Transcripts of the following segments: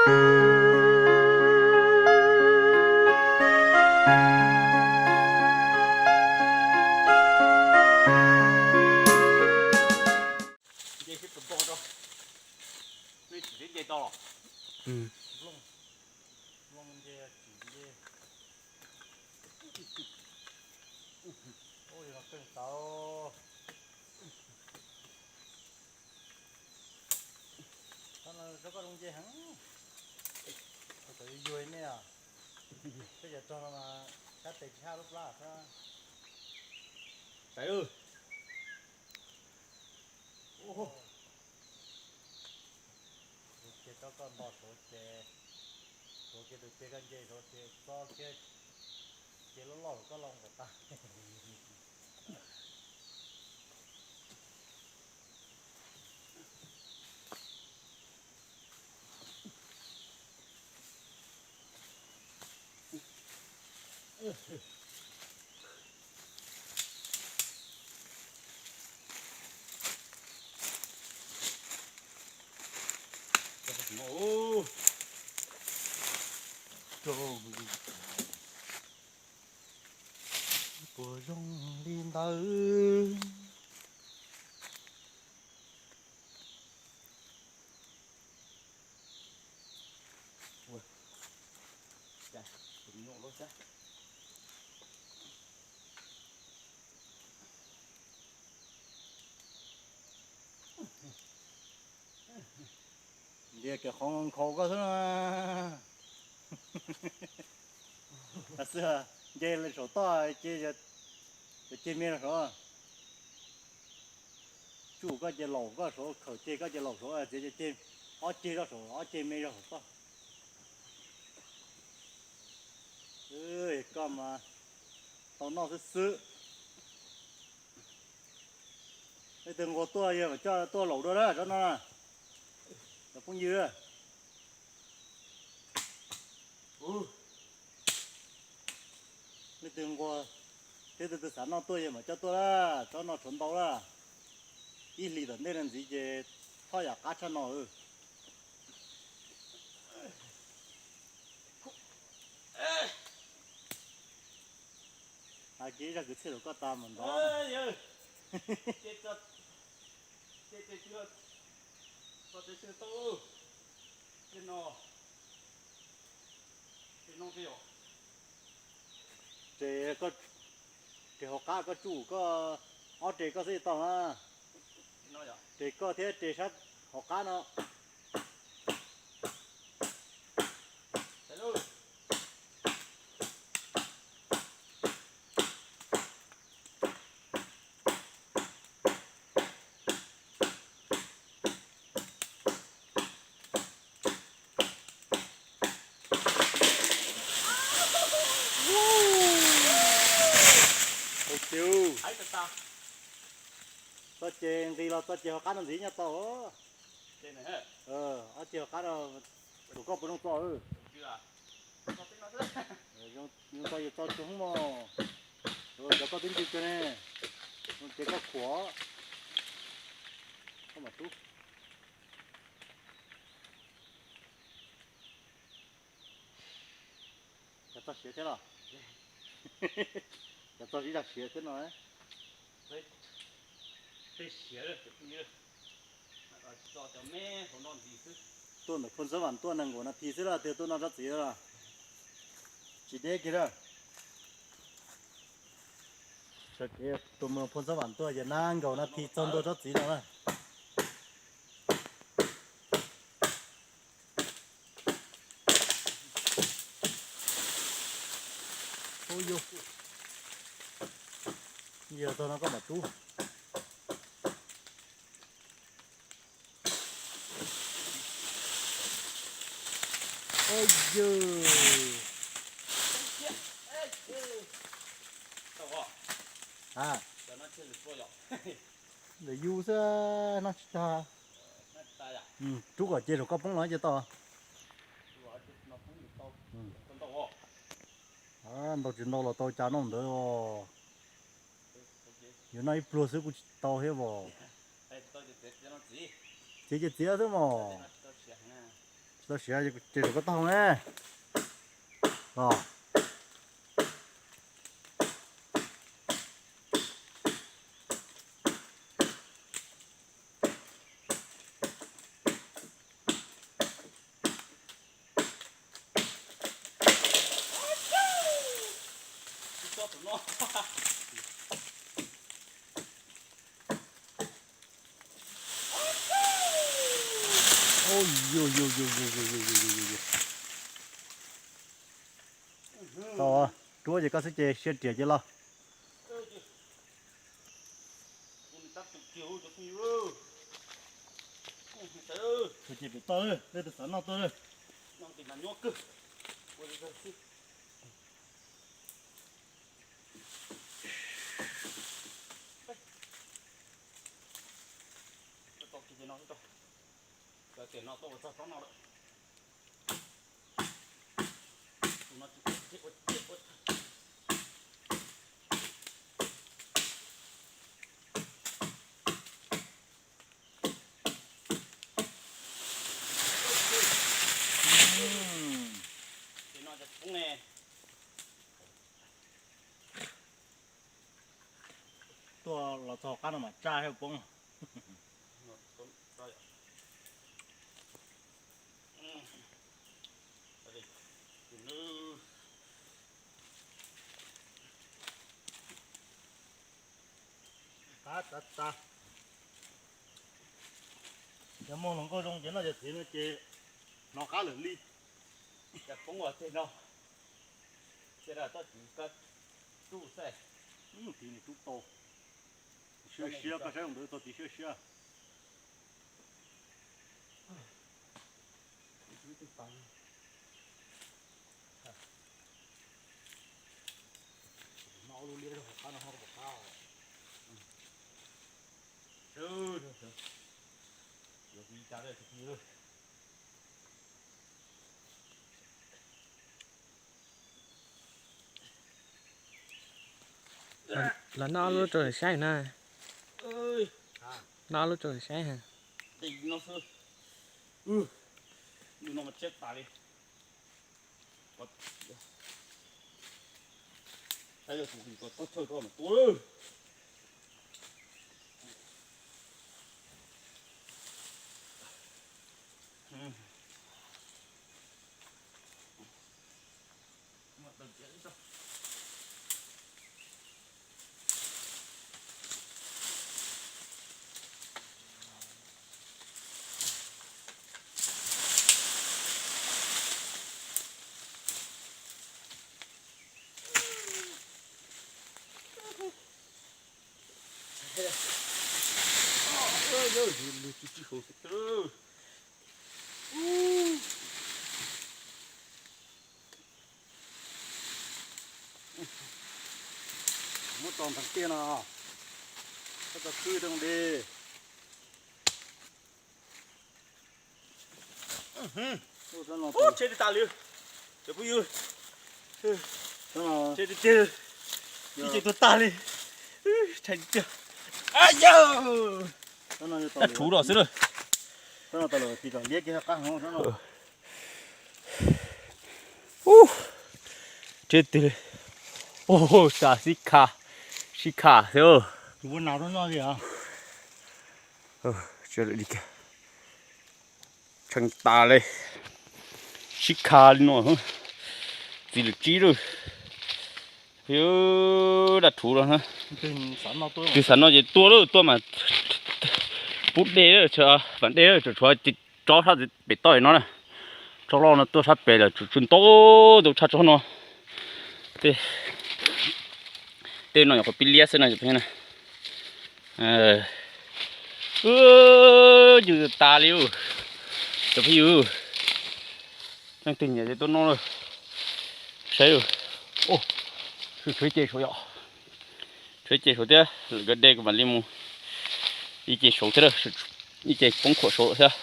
Nce sib tus npo rau, nej tsis nce tau los? Nplooj, nplooj nce tsis nce. Ub, yog no keej tau. Thaum no rau koj zoo nce heev. Thaum yuag nej os. Peb cov rog no mas sab tes tsis haj lub plab xwb. Sawv. Tus ces rau koj nto suav ces, suav kiag tus ces koj nce suav ces txo kiag ces loj loj koj los kom tas. Puas zoo li ntawd? Ntiag, kev qhov nkhaus koj xwb na. Xwb, nce saum toj ces, ces me rau saud. Tsuj koj ces laus koj saud, khawm ceg koj ces laus saud, txiav ceg, ob ceg rau saud, ob ceg me rau saum toj. Koj mas tau noj xwb xwb. Leej twg nquag tuaj yog mam coj tuaj laus dua na, tsob no na. Cov phooj ywg, leej twg nquag thiab leej twg xav noj tuaj yog mam coj tuaj na, tsob no tshuav ntau na. Ib hlis tom ntej no ntxiv ces thoj yam qab tshaj no. Hais kiag ib zaj kwv txhiaj rau koj tas mam ntov. Res, res hauv qab koj tsuj koj, ob res koj xwb tau na. Res koj thiab res sab hauv qab no. Txoj ces nqis los txoj ces hauv qab no ntxiv nyob tau. Ob ceg hauv qab no, tus koj puas zoo txo? Zoo txo yus txo tsuag mog. Cov koj twb ntws kawg ne, ces koj khuam, koj mam rub. Cov txog siav thiab los? Cov txog ib zaj siav thiab no. Tuaj ntawm Phoo Xab Vam tuaj nees nkaum nas this xwb los twb tuaj noj tsob txiv lawm. Tsis deb kiag lawm. Sawv kev tus mus Phoo Xab Vam tuaj ces nab nkaum nas this txog ntua tsob txiv no na. Ub, yog txog no koj mam rub. Ub, yog. A, lwm yus xwb, noj tsis tag. Rub kom ces saum koj poob los ces tau. Ntau tsis ntau los tau cas noj ntawd os. Yuav noj ib pluag xwb kuj tsis tau thiab os. Txiav ces txiav xwb mos. Txhob siav ces rau koj taub hau ne. Los. Tau, ruab ces koj xwb ces siab riam ces los. Ces pem toj, nej tus xav noj tuaj. Tuaj los txog qab no mas tsaj thiaj poob. Qab tas tas. Yog muaj hluas nkauj zoo ces noj cov txiv no ces hnov qab lawm li. Cas poob ua tej no, cia toj txiv koj rub xwb. Ub, txiv nws rub tau. Siab siab, koj saib ntawd tau txiv siab siab. Los noj lub rau saib na. Noj lub rau saib ha. Muab tso ntev tiag no, koj tso khwb rau di. Ub, tsheb tag li, cov phooj ywg. Tsheb tiag tiag, ib ce tuag tag li. Tsheb tiag. Yog dab rhuv los xwb lawm. Ub, tsheb tiag li. Ub, sab sib kha, sib kha xwb. Tshee tas li, sib kha li no, txiv lwm tsib lawm. Dab rhuv los na. Twg xav noj ces tuaj lawm, tuaj mas pub dej, vam dej, tshuav tsob sab pem toj no na. Tsob loj no tuaj sab pem lawm, tsum tsw ntau tus tshaj tsob no. Tej, tej no nyuam qhuav pib liab xwb na. Yus tas li, cov phooj ywg. Leej twg nyiam ces tuaj noj lawm. Saib, tshuav ib ce saud yom. Tshuav ib ce saud thiab, lawv nkawd de kuv mam li mus. Ib ce saud thiab, ib ce poob khuam saud thiab.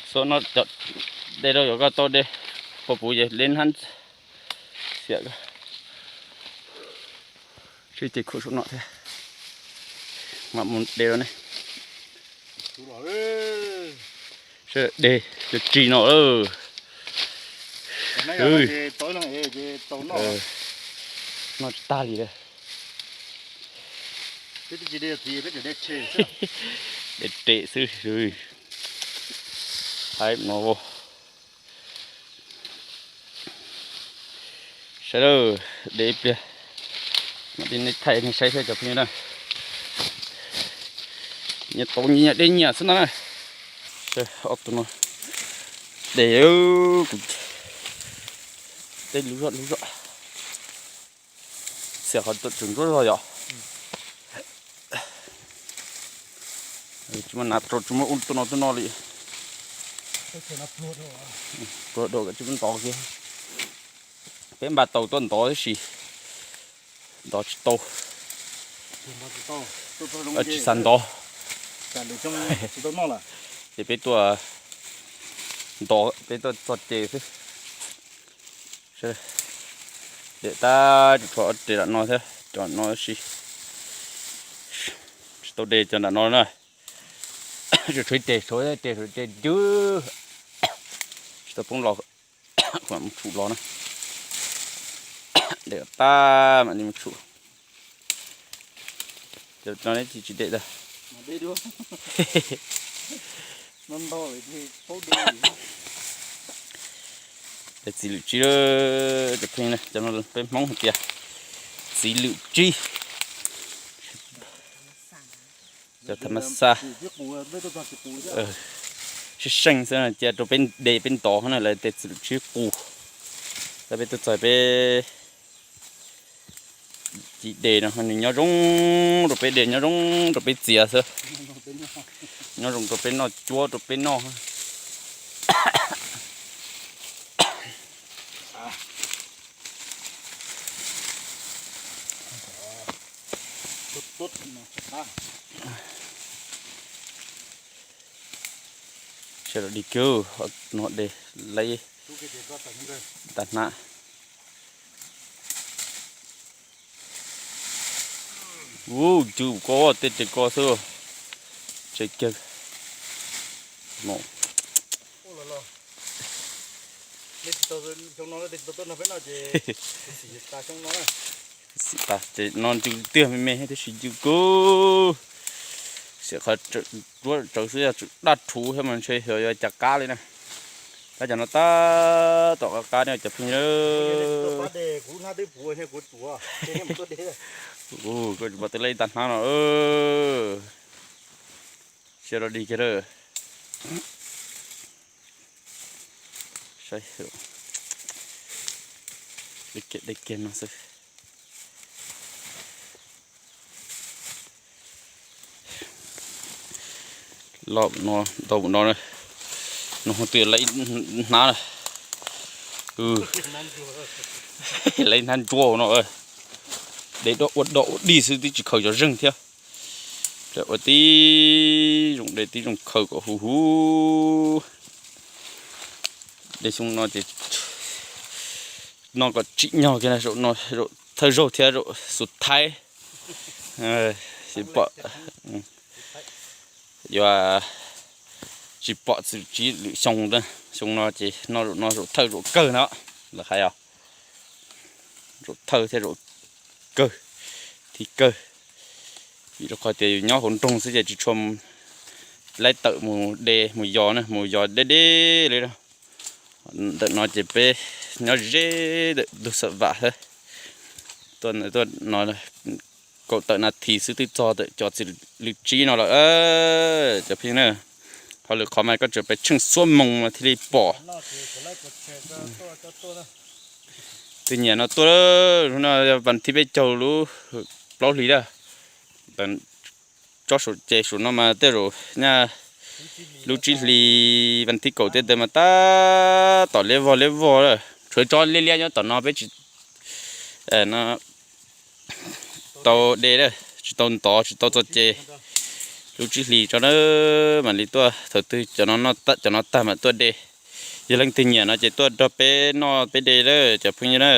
Xub no de rau yog koj tau de, puas puv ces de hnab xiam. Tshuav ib ce khuam saud no thiab, mam mus de rau nej. Sawv daws, de cov tsis no lawm. Noj tsis tag li lawm. De rem xwb. Haib no. Sawv daws, de ib pliag, mam li nej thaij nej saib thiab cov phooj ywg na. Nyias tau nyias de nyias xwb na. Ob tug no de, kuv de lub zog lub zog. Xiam qhov tseem ntsuab zog yom. Tsis muaj nas rau, tsis muaj ub tuaj no tuaj no li. Pluag dua kom tsis muaj ntov kiag. Peb npaj tau tuaj ntov tab sis ntov tsis tau. Tsis xav ntov. Ces peb tuaj ntov, peb tuaj txog ces xwb. Dem tag tsis tshuav ob res nram no thiab, cov no tab sis tsis tau de cov nram no na. Tsuas tshuav ib res, tshuav ib res, tshuav ib res ncw, tsis tau poob los, kuv mam mus tshum los na. Dem tag mam li mus tshum. Cov no neb tsis dem tag. Txiv lwm tsib, cov phooj ywg, cov no peb Hmoob hais tias txiv lwm tsib. Cov tham mas xaj, seej seej xwb, cia rau peb de peb ntov na, lawv tias txiv lwm tsib qus. Tab peb tuaj txog peb cim de no nws nyob zoo rau peb de, nyob zoo rau peb txiav xwb, nyob zoo rau peb noj cuab rau peb noj. Sawv daws dig kiag no de, laib tag hnab. Ub, cw ko tej tes ko xwb. Tsev kiag. Xim tas ces no ncw tiag me me thiab, tsis ncw kub. Xiam qhov ruab tsawv xwb, yog tsum daj rhuv thiab mas ntshe xyov yuav cas qab li na. Tab cov no tab tom qab qab ne cov phooj ywg. Koj tsis pom twb laib tag hnab no. Sia rau dig kiag lawm. Saib, de kiag no xwb. Loj no, ntau no, no twb laib hnab na. Laib hnab ntsuab no. De ua dog ua dig xwb twb tsis khaws cov zeeg thiab. Ua tib zoo de tib zoo khaws kom huv huv. De xyoo no ces noj kom tsim nyog kiag, zaum thawj zaug thiab zaum xus thaib. Yuav tsis pom txwm tsiv lwm xyoo, xyoo no ces noj zaum no zaum thawj zaum kawg no. Lawv hais os, zaum thawj thiab zaum kawg, thib kawg. Vim rau qhov tias yus nyob hauv nroog xwb ces tsis tshua laib tawm mus de mus yos na, mus yos deb deb li. Ntawm no ces peb nyob ze ntawm ntug Xam Vam xwb. Tuaj no kaum tawm nas this xwb twb txog ntawm cov txiv lwm tsib no lawm. Cov phooj ywg na, hauj lwm qhov mas koj tseem pes tsheej xuab moos mas thiaj li pom. Tus nyiam no tuaj, no vas thib peb caug lub plaub hlis lawm. Tsob saum ces saum no mas tej zaum nyaj lub tsib hlis vas thib kaum tej ntawd mas tab tom liab vog liab vog lawm. Tshuav tsob liab liab nyob tom no peb tsis tau de, tsis tau ntov tsis tau txog ces lub tsib hlis tso na mam li tuaj, thaum twg cov no tag mam tuaj de. Yog leej twg nyiam no ces tuaj nrog peb noj peb de lawm cov phooj ywg na.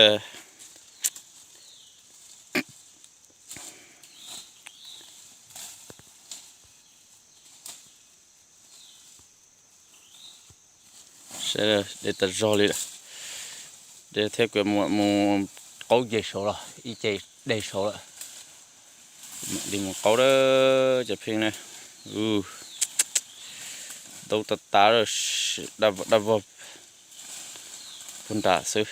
De tas zog li lawm. De thiab kuv mus qaub ceg saud los ib ce de saud lawm. Mam li mus qaub lawm cov phooj ywg na. Ntau tas tas, daj vog puag nram xwb.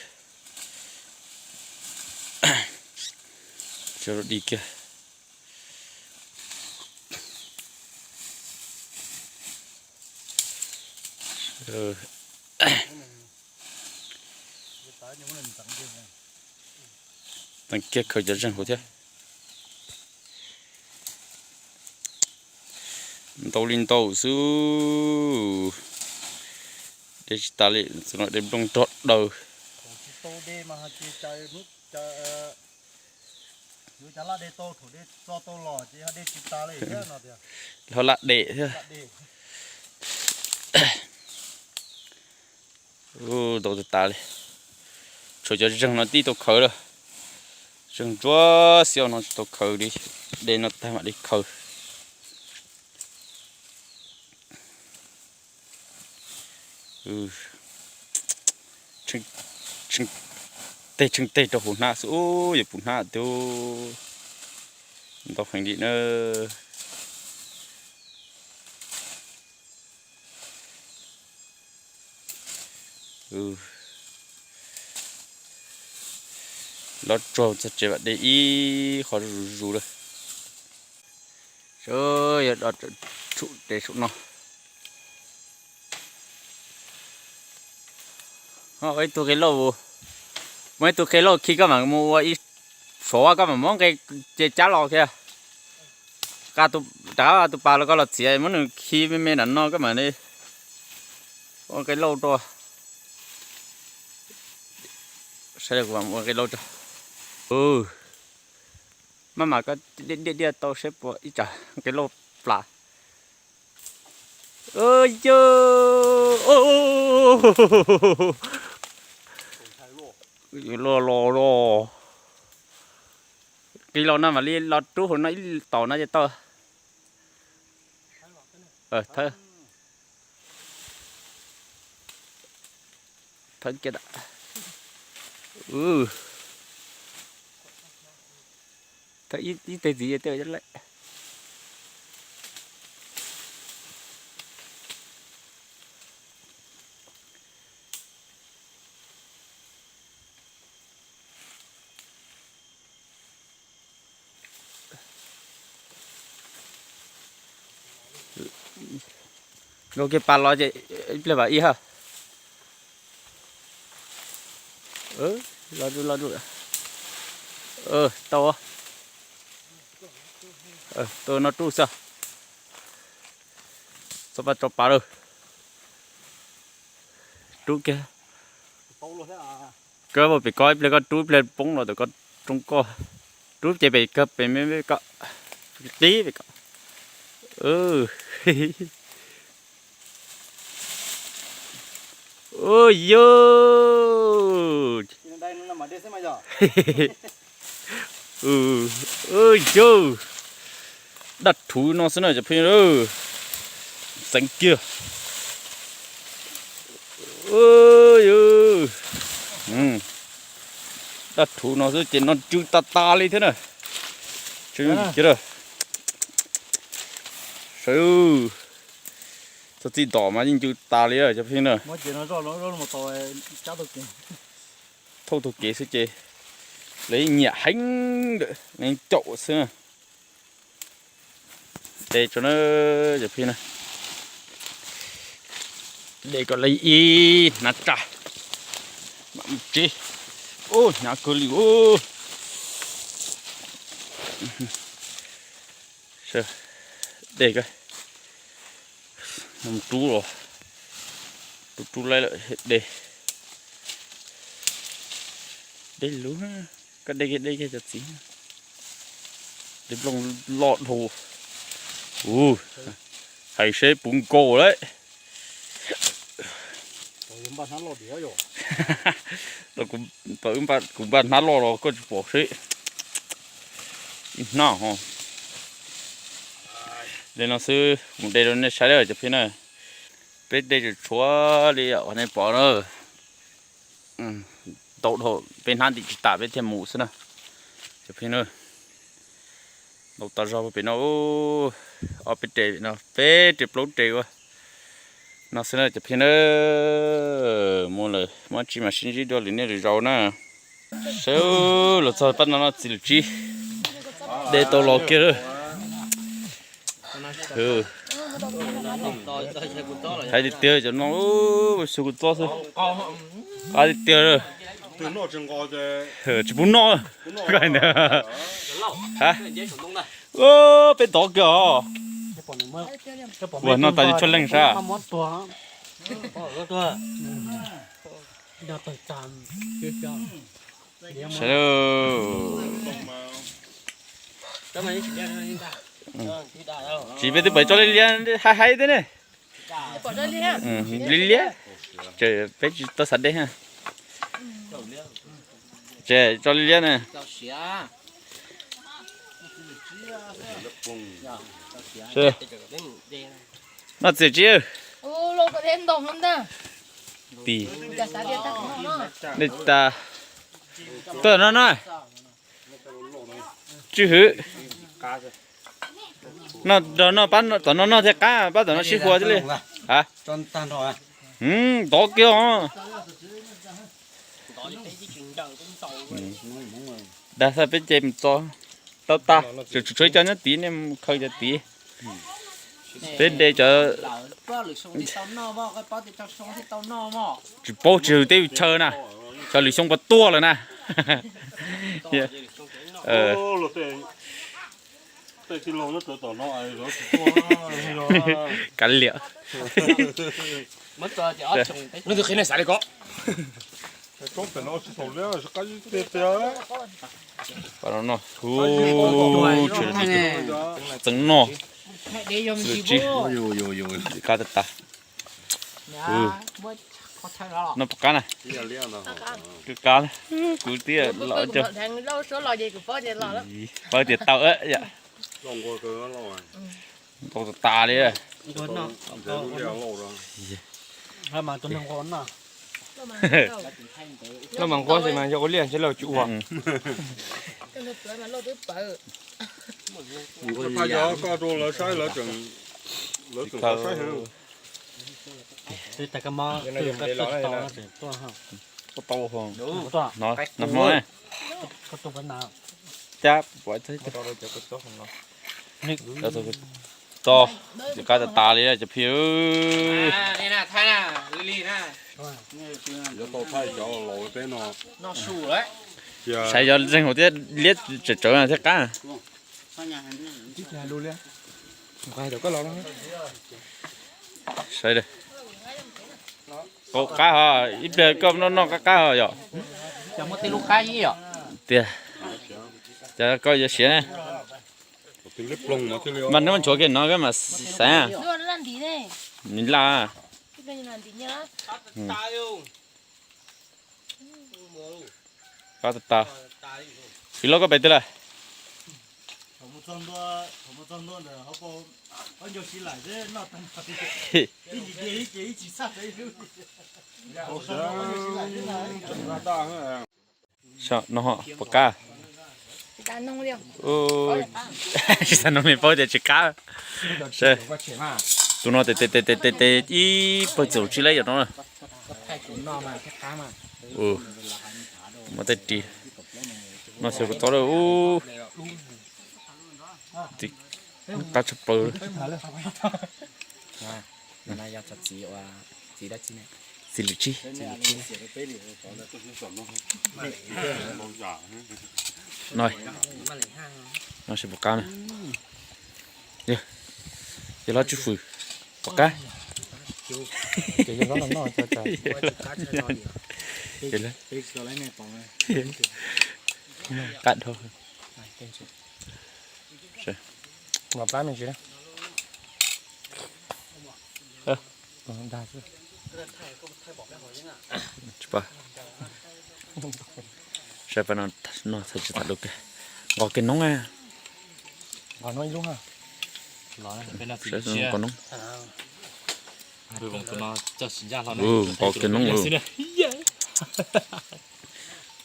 Coj di kiag. Txeev kiag khaws cov zeeg hauv thiab. Ntau li ntau xwb. De tsis tas li, de nplooj rog daws. Ho laj de thiab. Ntau tas tas li. Tshuav cov zeeg no tib tau khaws lawm. Zeeg ntsuab xiab no tsis tau khaws li. De no tag mam li khaws. Tshee teg tshee teg rau hauv hnab xwb, yuav puv hnab tiag. Ntau heev li na. Los txog txog tsev vam de ib qho zuj zus lawm. Yog tshum tsev saum no. Ib tug qe lauj, muaj ib tug qe lauj khi koj mam mus ua ib sav, koj mam muab nqe ce cab los kiag. Rov qab tus pas los koj los txiav, muab nws khi me me nram no koj mam li ua qe lauj rau. Saib kuv mam ua qe lauj rau. Maj mam koj diaj diaj diaj tau seb puas ib tsam qe lauj plas. Yog los los los. Qi los no mam li los rub hauv no ib tom no ces tau. Thawb, thawb kiag. Thawb ib teg txiv tej lawm. Nkauj kiag pas los ces ib pliag vam ib ha. Los, los, tau, tau no rub xwb. Txhob pab tso pas lawm. Rub kiag. Koj ua pem ko ib pliag koj rub ib pliag poob los tau koj roob koj. Rub ces pem koj pem me me koj. Qib pem koj. Ua yog, ua yog, daj rhuv no xwb na cov phooj ywg, txeev kiag. Daj rhuv no xwb ces no ncw tas tas li thiab na. Sawv, txog txij tom mas yeej ncw tas li cov phooj ywg na. Thauj tau kev xwb ces lawv nyiam heev lawm, lawv caum xwb na. De tso na, cov phooj ywg na. De kom lawv ib hnab tsaj mam mus tsev. Ub, hnyav kawg li ub. De, mus rub los, rub rub laib lawm de. De lug, koj de kiag de kiag cov txiv. De nplooj loj dhau. Ub, hais seb puv nkaus lawm. Kuv npaj hnab loj los koj tsis pom seb. Ib hnab ho. De no xwb, mus de rau nej saib lawm cov phooj ywg na. Peb de tshuav tshuav li uas nej pom na. Ntau dhau peb hnab ntim tsis tas peb thiaj mus xwb na. Cov phooj ywg na, ntau tas zog pem no, ob peb re no, peb re plaub re ua no xwb na cov phooj ywg na. Muaj lawm muaj tsis mas sib ntsib dua lwm niaj lwm zaus na. Sawv los txog pab no no txiv lwm tsib de tau los kiag lawm. Hais tiag tiag cov no xyov kuv txob xwb. Qab tiag tiag. Tsis pub noj. Peb tov kiag os. Ua no tas yuav tshuaj leej sab. Sawv daws, tsis peb twb pais tso liab liab hais hais thiab ne. Liab liab, peb tsis tau xav de. Tso liab liab na. Noj txiv tsib. Tim, nej tas, tuaj no no. Tswj hwm. Noj rau noj pab tom no noj thiaj qab, pab tom no sib hua thiaj li. Tov kiag os. Dag xaj peb ce mus txo tau tas, tsuas tshuav cov nyob tid nej mus khaws cov tid. Peb de cov tsis paub tsis hwm teb chaws na, xyov lwm xyoo puas tuaj lawm na. Kav liam. Pab no no, hu, tseev noj, tsis, qab tas tas. Noj puas qab na? Twb qab, kuv twb los cog, paub tias tau yom. Ntau tas tas li. Loj mas nquab xwb mas yog ua liaj ntshe lawv tsis ua. Koj tau, no hmo ne. Cab, tso, qab tas tas li cov phooj ywg. Saib yog zeeg hauv thiab liab tsawv tsawv thiab qab. Saib, tau qab ho, ib pliag koj noj noj qab qab ho yom. Tiag, cas koj yuav siav ne. Mas neb muab nchuav kiag no koj mam xaiv. Nws laj. Qab tas tas. Kwv Lauj, koj pem twg lawm? No puas qab? Tsis tas noog li paub tias tsis qab. Tus no tes tes tes tes tes ib pawg txaus tsib lab yom no. Muab tej ris no xyov kuv txob lawm. Qab tshaj plaws. Txiv lwm tsib. No, no seb puas qab na. Yog, yog los tswj fwm, puas qab? Qab dhau. Tsis paub. Saib pab no, no txhais tsis tham lus kiag. Nqos kiag noob. Nqos noob. Tus no coj tsis ncaj hlo na. Npau kiag noob lawm.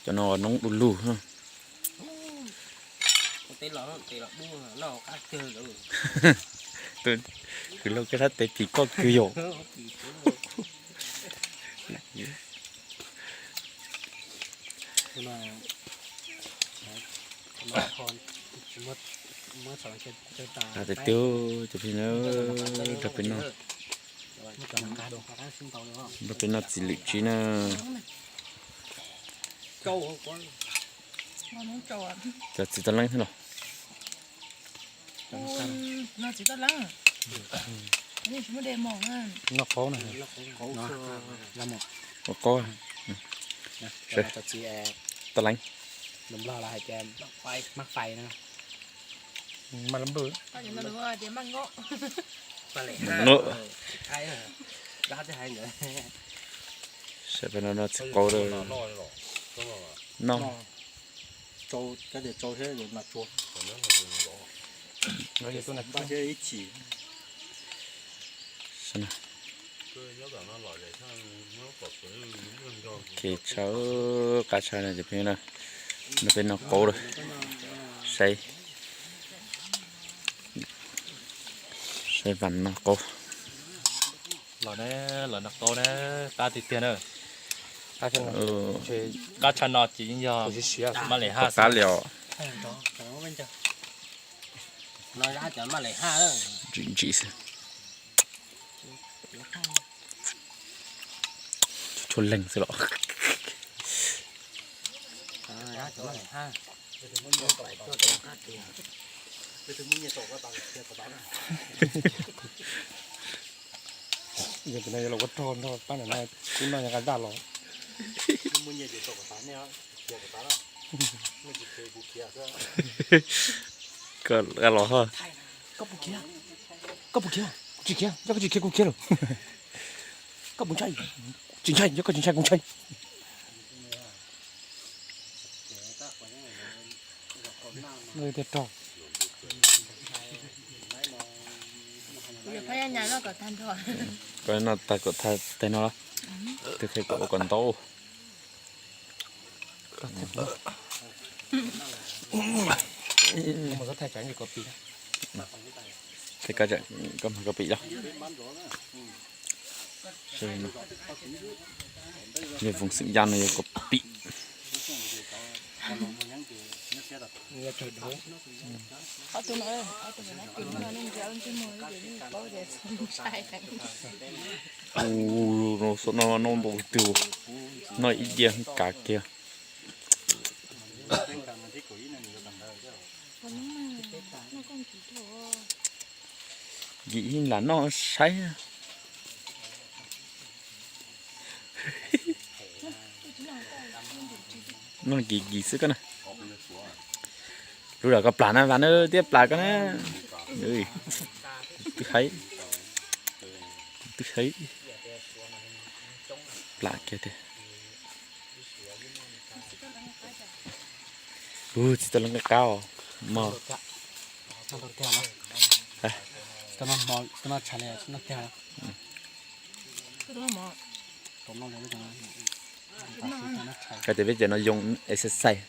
Cov no noob du lug. Hwv lauj, koj sab tes phim koj kawg yom. Tiag tiag, cov phooj ywg, nrog peb noj, nrog peb noj txiv lwm tsib na. Cov txiv tau leeb thiab los? Noj qaub na. Qaub. Tau leeb. Maj lab npwj. Saib peb no noj txiv qaub lawm. Noj. Ces tshawb qab tshaj no cov phooj ywg na, no peb noj qaub lawm. Saib, saib Vam noj qaub. Los na, los noj qaub na, qab tiag tiag na. Qab tshaj no ces yeej yog Maj Lem Haj qab li os. Ntsim ntsim xwb. Tshuav leeg xwb los. Yog tus no yog los ua rog nrog pab ntawm no, kuv noj nyob qab daj los. Koj qab los ho. Koj puas khiav? Koj puas khiav? Kuv tsis khiav, yog koj tsis khiav kuv khiav lawm. Koj puas ntshai? Tsis ntshai, yog koj tsis ntshai kuv ntshai. Tiag rog. Koj noj tag kom tag teg no los? Twb qhia kom ua kom ntau. Koj mag koj pim los? Yog voos xwm ya no yog kom pim. Ua, no xom no no npaum twg, no ib diav kav kiag. Yim yeej lam noj saib. Noj kis kis xwb koj na. Lub lawm koj plam na Vam na, tiab plam koj na. Twb haib, twb haib. Plam kiag tiag. Ua txiv tau leej qab qab os mog. Hais tias peb cov no yoo exercise.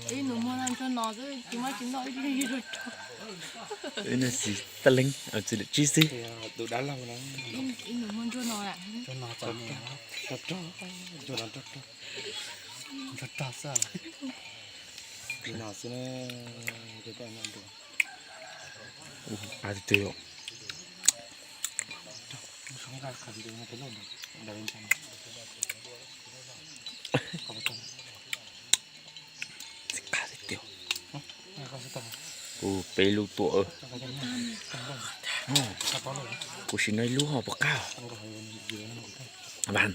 Ib nus muag no ntsuag no xwb, tsis muaj tsis noj ib pliag rau rau. Ib nus xis tag leej, tsis lwm tsib xwb. Ib nus muag ntsuag no. Ntsuag no xwb. Qab tiag tiag yom. Qab tiag tiag. Kuv peb lub tuam. Kuv sim no ib lub ho puas qab. Vam.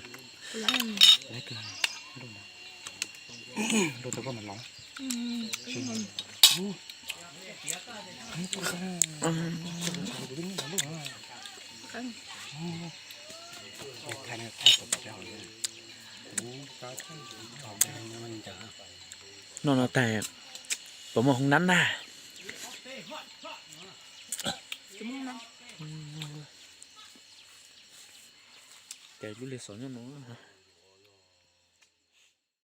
Noj no tag, puas muaj hoob nab na? Ces lub lig xov nyob no.